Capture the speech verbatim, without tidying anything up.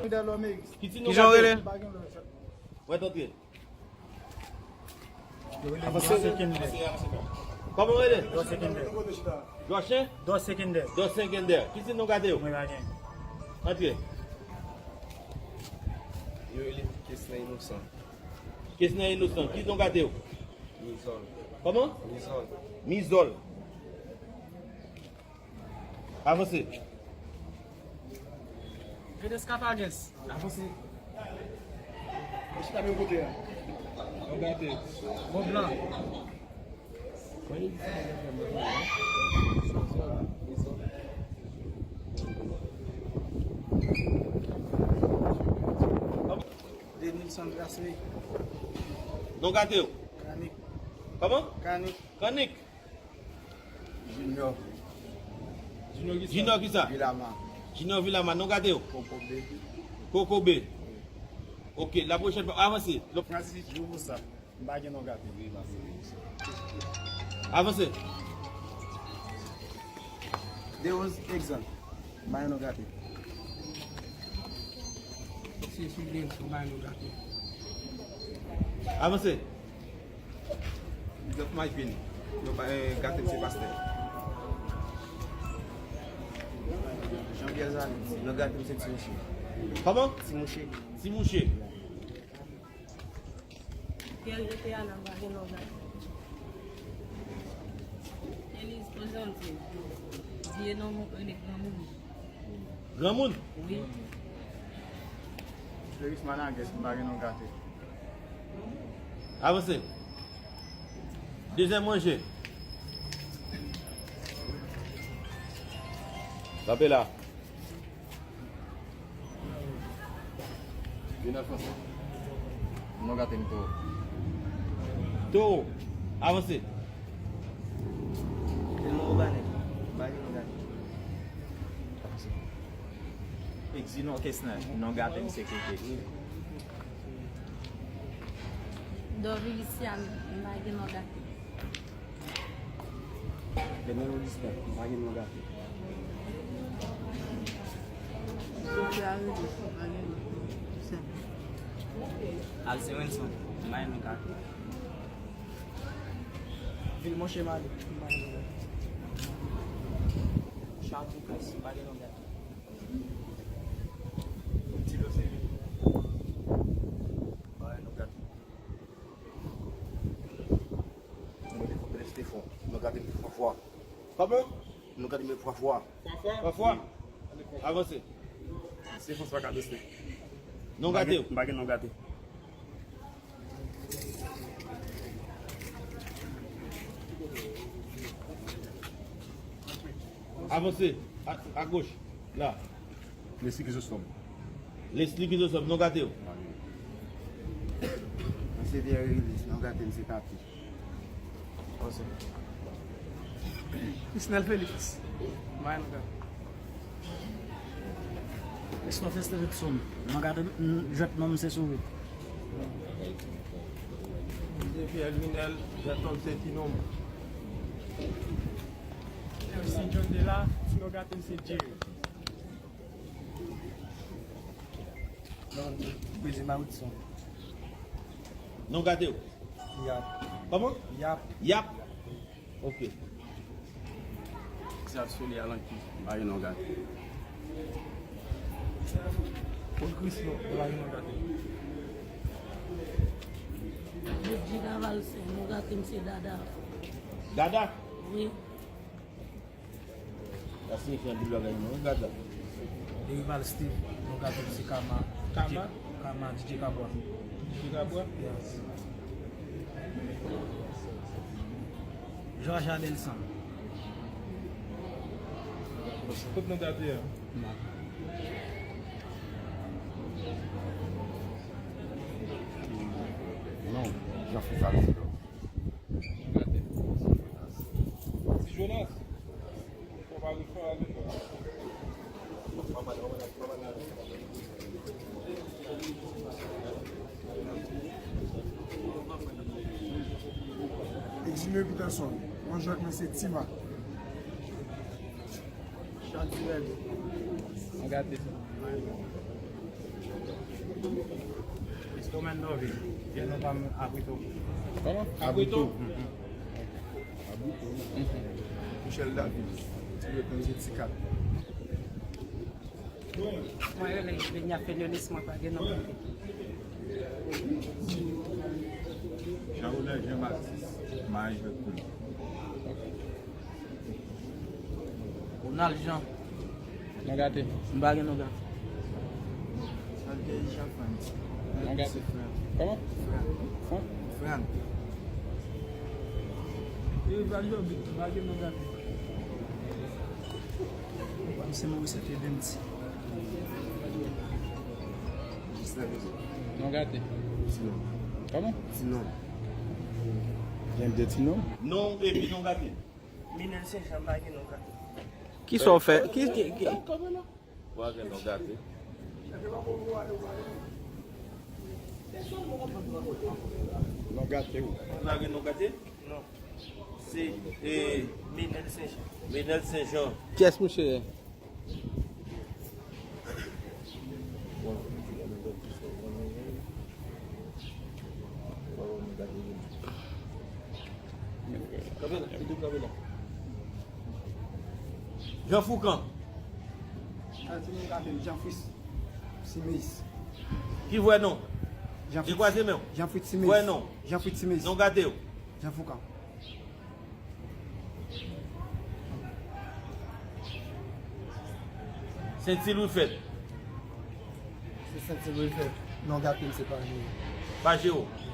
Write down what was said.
Ki ti non w rele? Mwen antre. Avanse. Kòman w rele? Dòse Kende. Dòse? Dòse Kende. Dòse Kende. Ki ti non gate w? Mwen pa gen. Antre. Yo rele Kesnè Inosan. Kesnè Inosan. Ki non gate w? Mizòl. Kòman? Mizòl. Mizòl. Avanse. Venus Capagues. Avanse. Mwen chita menm kote a. Mwen gate. Mont Blanc. Denilson Grasmé. Non gate w. Kanik. Kòman? Kanik. Kanik. Junior. Junior kisa? Junior kisa? Vilama. Junior Vilama, non gate w. Kokobe. Kokobe. Ok, la pwochèn fwa, avanse. Francis Jouvosa. M pa gen non gate. Avanse. Deose Exan. M pa gen non gate. Se Sylvain, m pa gen non gate. Avanse. Joseph Mayvin. Non pa, eh, gate m se pastè. Jean Pierre Zali. Non gate m se Ti Mouche. Kòman? Ti Mouche. Ti Mouche. Pierre Jeté a nan pa gen non gate. Elise Kozanti. Vye non moun, rele granmoun. Granmoun? Wi. Félix Manages, m pa gen non gate. Avanse. Dezyèm ranje. Kanpe la. Lionel François. Non gate m Towo. Towo. Avanse. Telman ou bannen. Bannen non gate. Exino Kesnè. Non gate m se Keke. Dorviliciane, m pa gen non gate. Demen Augustin, m pa gen non gate. Sophie Arélie, m pa gen non. Senp. Alcé Wenson, m pa gen non gate. Vilmon Chemali, m pa gen non gate. Charles Ducas, m pa gen non gate. Ti Lo Seri, m pa gen non gate. Mwen te fon, mwen te fon. Nou gade m fwa fwa. Kòman? Nou gade m fwa fwa. Fwa fwa? Fwa fwa? Avanse. Se fwa fwa gade se. Non gate w. M pa gen non gate. Avanse. A, a goch. La. Leslie Chrysostome. Leslie Chrysostome, non gate w. Mwen se Pierre Rélis, non gate m se Papi. Chrisnel Félix. Mwen non gate. Christophe Estevetson. Non gate m, jwèt non m se Sourit. Mwen se Pierre Lunel, jwèt non m se Ti Nonm. Mwen se John Dela, non gate m se Jerry. Non, Benzema Wilson. Non gate w. Yap. Kòman? Yap. Yap. Ok. Xav Soli Alanki. Pa gen non gate. Paul Chris, non, pa gen non gate. Ludjica Valcin, non gate m se Dada. Dada? Wi. Sa siyifi anpil bagay non, wi, gade la. Derival Steve, non gate m se Kama. Kama? Kama, D J Kabwa. D J Kabwa? Yes. Georges Adelsan. Kot non gate a? Non. Non, Jean Fritz Alcindor. Ti Jonas. Exilio Peterson, mwen jwèt mwen se Tima. Chantirèl. Mwen gate. Mandovil. Gen non pa m Abrito. Kòman? Abrito. Michel David. Ti Breton, se Ti Kat. Mwen rele Benya Fenolis, mwen pa gen non. Jean Ronald Jean Baptiste, Marie Jacques Coulon. Ronald Jean. Non gate. M pa gen non gate. Salvez Jean Franz. Non gate. Kòman? Fran. Fran. Rival Jobit, m pa gen non gate. Misye Maurice te Dempsey. Non gate. Ti non. Kòman? Ti non. Gen de ti non? Non epi non gate. Minel Senjan, m pa gen non gate. Ki sa w fè? Ki, ki, ki? Ou pa gen non gate. Non gate ou. Ou pa gen non gate? Non. Se e, Minel Senjan. Menel Senjan. Kyès misye ye? Kanpe la, li tou kanpe la. Jean Foucan. Jean Fritz Simeis. Ki vwè non? Jean Di kwaze men w. Jean Fritz Simeis. Vwè non. Jean Fritz Simeis. Non gate w. Jean Foucan. Senti Louis Fèt. Se Senti Louis Fèt. Non gate m se pa jere. Pa jere w.